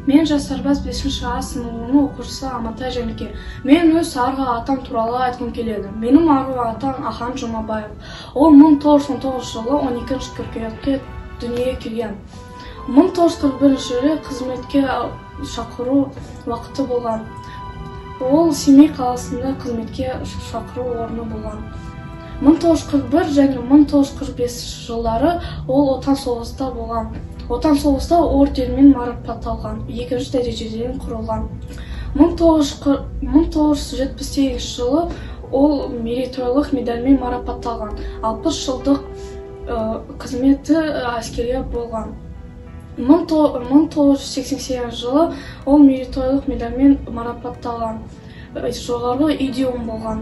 Мен жас сарбаз 5 А сыныбының оқушысы Амантай Жәніке. Мен өз арғы атам туралы айтқым келеді. Менің арғы атам Ахан Жұмабаев. Ол 1919 жылы 12 қыркүйекте дүниеге келген. 1941 жылы қызметке шақыру уақыты болған. Ол Семей қаласында қызметке шақыру орны болған. 1941 және 1945 жылдары ол Отан соғыста болған. Отан соғыста орденмен марапатталған, екінші дәрежеден құрылған. 1978 жылы ол мерейтойлық медальмен марапатталған. 60 жылдық қызметі әскерге болған. 1988 жылы ол мерейтойлық медальмен марапатталған. Жоғарғы идиом болған.